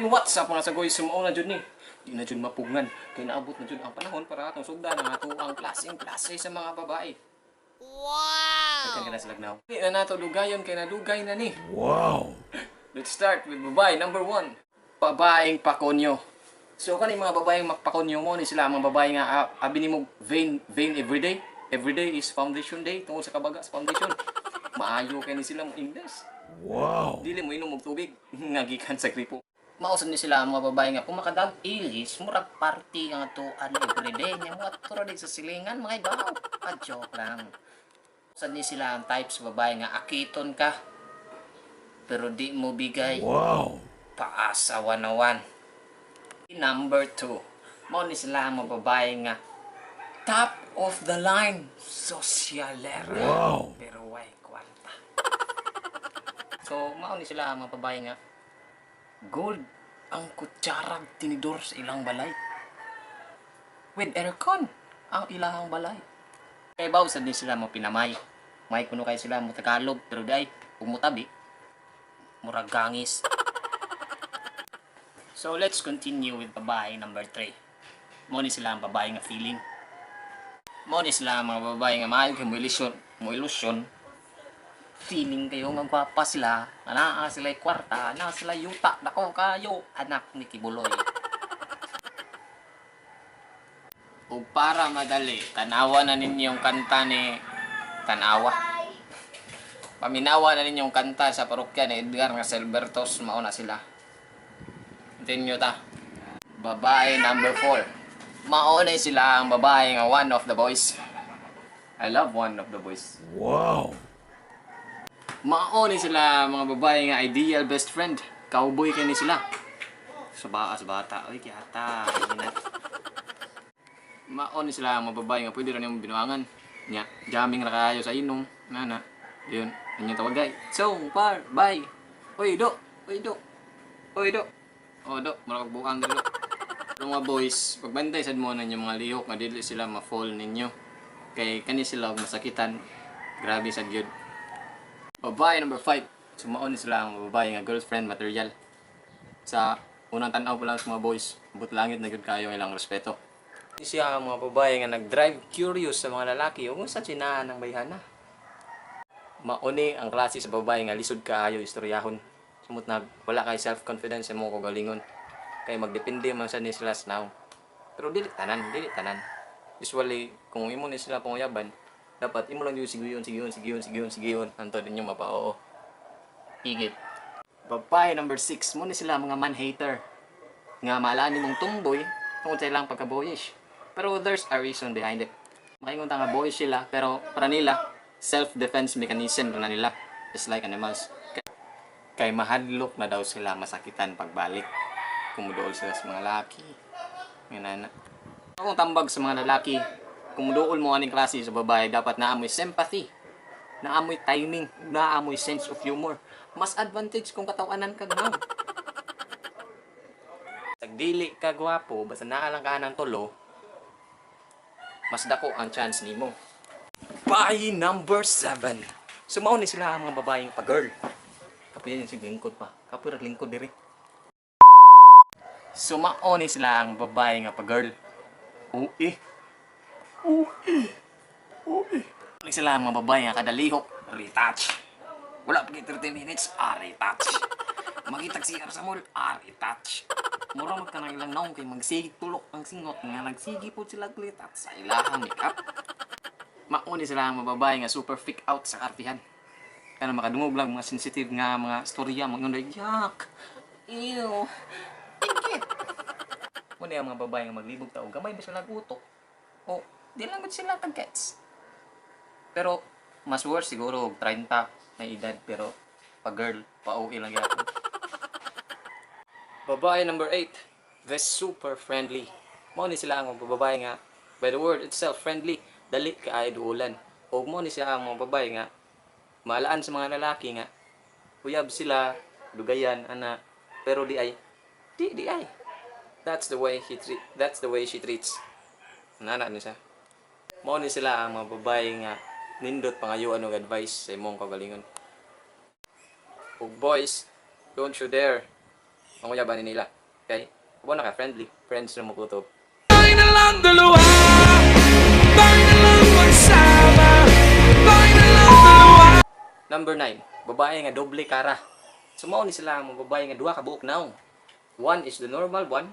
And what's up, mga sagoy, sumao na jud ni. Di na jud mapugngan kay naabot na jud ang panahon para atong sugdan ang ato ang klaseng klase sa mga babae. Wow! Daghan ka na sila now. Di na nato dugayon kay nadugay na ni. Wow! Let's start with babae number one. Babaeng pakonyo. So kani mga babaeng magpakonyo mo ni sila ang mga babae nga abi nimo vain vain everyday. Everyday is foundation day tungod sa kabaga sa foundation. Maayo kay ni sila mo English. Wow! Dili mo inom og tubig nga gikan sa gripo. Mao sad ni sila ang mga babae nga kung makadag ilis, murag party ang atuan everyday nya mo ato ra sa silingan, mga ibaw. Pa joke lang. Sad ni sila ang types babae nga akiton ka pero di mo bigay. Wow! Paasa 101. Number 2. Mao ni sila ang mga babae nga top of the line sosyalera. Wow! Pero way kwarta. So, mao ni sila ang mga babae nga gold ang kutsarag tinidor sa ilang balay. With aircon ang ilang balay. Kay baw sad ni sila mo pinamay. May kuno kay sila mo Tagalog pero day ug mutabi murag gangis. So let's continue with babae number 3. Mo ni sila ang babae nga feeling. Mo ni sila ang mga babae nga maayo kay mo ilusyon, mo ilusyon. Feeling kayo nga gwapa sila, nga naa sila kwarta, naa sila yuta, dako kayo, anak ni Kibuloy. Ug para madali, tanawa na ninyong kanta ni Tanawa. Paminawa na ninyong kanta sa parokya ni Edgar nga Silbertos, mao na sila. Continue ta. Babae number 4. Mao na sila ang babae nga one of the boys. I love one of the boys. Wow! Mao ni sila mga babae nga ideal best friend. Cowboy kay ni sila. Sa baas bata, oy kiyata. Mao ni sila ang mga babae nga pwede ra nimo binuangan. Nya, jamming ra kayo sa inom. Nana. Yun, inyong tawagay. So, par, bye. Oy, do. Oy, do. Oy, do. Oh, do, mura kag buang do. Pero mga boys, pagbantay sad mo na inyong mga lihok nga dili sila ma-fall ninyo. Kay kani sila og masakitan. Grabe sad gyud. Babae number 5. Sumao ni sila ang babae nga girlfriend material. Sa unang tan-aw pa lang sa mga boys, but langit na gyud kayo ilang respeto. Siya ang mga babae nga nag-drive curious sa mga lalaki ug unsa tsinaan ng bayhana. Mauni ang klase sa babae nga lisod kaayo istoryahon. Sumot na wala kay self-confidence sa imong kaugalingon. Kay magdepende man sa ni sila sa now. Pero dili tanan, dili tanan. Usually, kung imo ni sila panguyaban, dapat imo lang yung siguyon, siguyon, siguyon, siguyon, siguyon. Anto din yung mapao. Igit. Babae number 6, mo ni sila mga man-hater. Nga maalaan nimong tumboy tungod sa ilang pagka-boyish. Pero there's a reason behind it. Makaingon ta nga boyish sila, pero para nila, self-defense mechanism ra na nila. Just like animals. Kay mahadlok na daw sila masakitan pagbalik. Kumuduol sila sa mga laki. Nga na. Akong tambag sa mga lalaki, kung muduol mo aning klase sa babae, dapat naamoy sympathy, naamoy timing, naamoy sense of humor. Mas advantage kung katawanan ka now. Tagdili ka gwapo, basta naa lang ka ng tulo, mas dako ang chance nimo. Babae number 7. Sumao ni sila ang mga babaeng pa-girl. Kapoy yan sige lingkod pa. Kapoy ra lingkod diri. Sumao ni sila ang babae nga pa-girl. Ui. Ui. Ui. Ni sila ang mga babae nga kadalihok, retouch. Wala pa 30 minutes, ah, retouch. Magitag CR sa mall, ah, retouch. Mura mag kanang ilang naong kay magsigi tulok ang singot nga nagsigi po sila retouch sa ilahang makeup. Mao ni sila ang mga babae nga super freak out sa kartihan. Kana makadungog lang mga sensitive nga mga storya, mga yak. Ew. Ingit. Muna ang mga babae nga maglibog tao, gamay ba sila utok? O, di lang gud sila kagets. Pero, mas worse siguro, og 30 na edad, pero pa girl, pa okay lang gyapon. Babae number 8, the super friendly. Mao ni sila ang mga babae nga, by the word itself, friendly, dali kaayo duulan. O mao ni sila ang mga babae nga, maalaan sa mga lalaki nga, uyab sila, dugayan, ana, pero di ay, di, di ay. That's the way she treats. Nana ni siya. Mao ni sila ang mga babae nga nindot pangayuan og advice sa imong kaugalingon. Ug boys, don't you dare. Manguyaban ni nila. Okay? Kubo na ka, friendly. Friends na mo kutob. Tayo na lang dalawa. Tayo na lang magsama. Tayo na lang dalawa. Number 9, babae nga doble kara. So mao ni sila ang mga babae nga duha ka buok nawong. One is the normal one,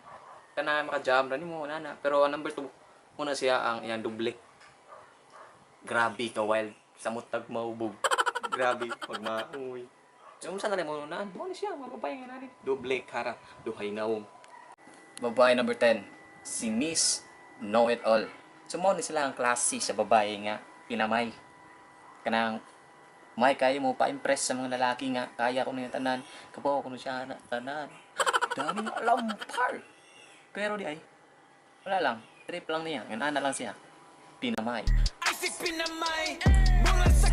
kana maka-jam ra nimo nana, pero ang number 2 muna siya ang iyang doble. Grabe ka wild, samot tag maubog. Grabe pag mauy. So unsa na mo naan? Mao ni siya mga babae nga nani. Doble kara, duhay nawong. Babae number 10, si Miss Know It All. So mao ni sila ang klase sa babae nga pinamay. Kanang may kaya mo pa-impress sa mga lalaki nga kaya ko na yung tanan, kabaw ko na siya na tanan, daming alam par, pero di ay wala lang, trip lang niya, ganana lang siya pinamay. Ay si Pinamay. Mga sa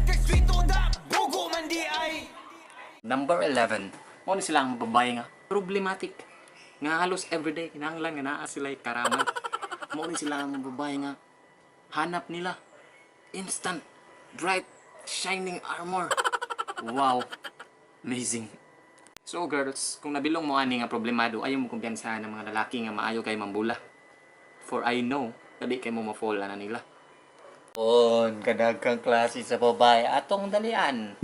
da. Bugo man di ay. Number 11, mo ni sila ang babae nga problematic nga halos everyday kinahanglan nga naa sila karamay. Mo ni sila ang babae nga hanap nila instant bright shining armor. Wow, amazing. So girls, kung nabilong mo ani nga problemado, ayaw mo kumpiyansahan ng mga lalaki nga maayo kay mambula, for I know dali kay mo ma-fall na nila. On kadaghang klase sa babae atong dalian.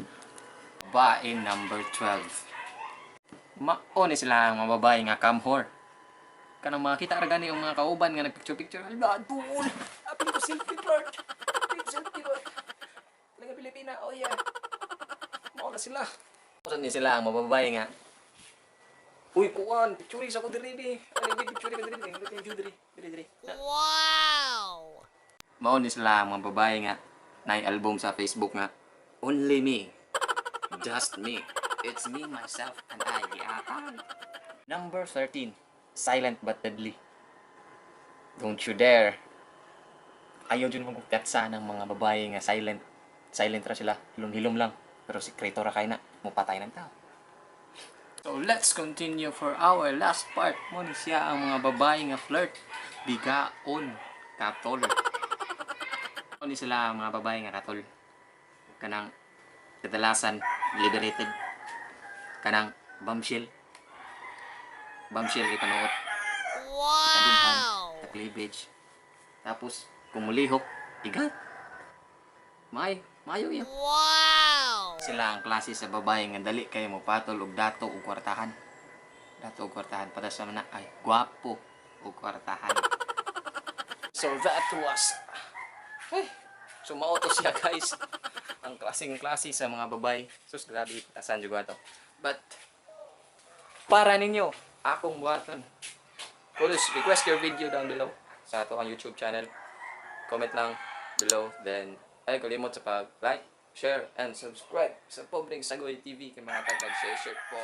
Babae number 12. Mao ni sila ang mga babae nga camhor. Kanang makita ra gani ang mga kauban nga nagpicture-picture. Hala, doon! Apil ko selfie part! Apil ko selfie part! Talaga Pilipina, oh yeah! Mao na sila. Mao ni sila ang mga babae nga, "Uy, kuan, picture sa ko diri di. Ano di picture ko diri di. Diri diri diri diri." Wow! Mao ni sila ang mga babae nga naay album sa Facebook nga "Only me. Just me. It's me, myself, and I." Giatan. Number 13. Silent but deadly. Don't you dare. Ayaw dyan magpatsa ng mga babae nga silent. Silent ra sila. Hilom-hilom lang. Pero sikreto ra kay na. Mupatay ng tao. So let's continue for our last part. Mo ni siya ang mga babae nga flirt. Bigaon. Katol. Mo ni sila ang mga babae nga katol. Kanang kadalasan liberated. Kanang bombshell. Bombshell ipanuot. Wow! Cleavage. Tapos, kung mulihok, igat. May, mayo yun. Wow! Sila ang klase sa babae nga dali kayo mo patol og dato og kwartahan. Dato og kwartahan para sa mana ay gwapo og kwartahan. So that was, ay, so mao to siya, guys. Ang klaseng klase sa mga babae. Sus, grabe tasan jud to. But para ninyo akong buhaton. Please request your video down below sa ato ang YouTube channel. Comment lang below, then ay kalimot sa pag like, share and subscribe sa Pobreng Sagoy TV kay mga tagtag share share po.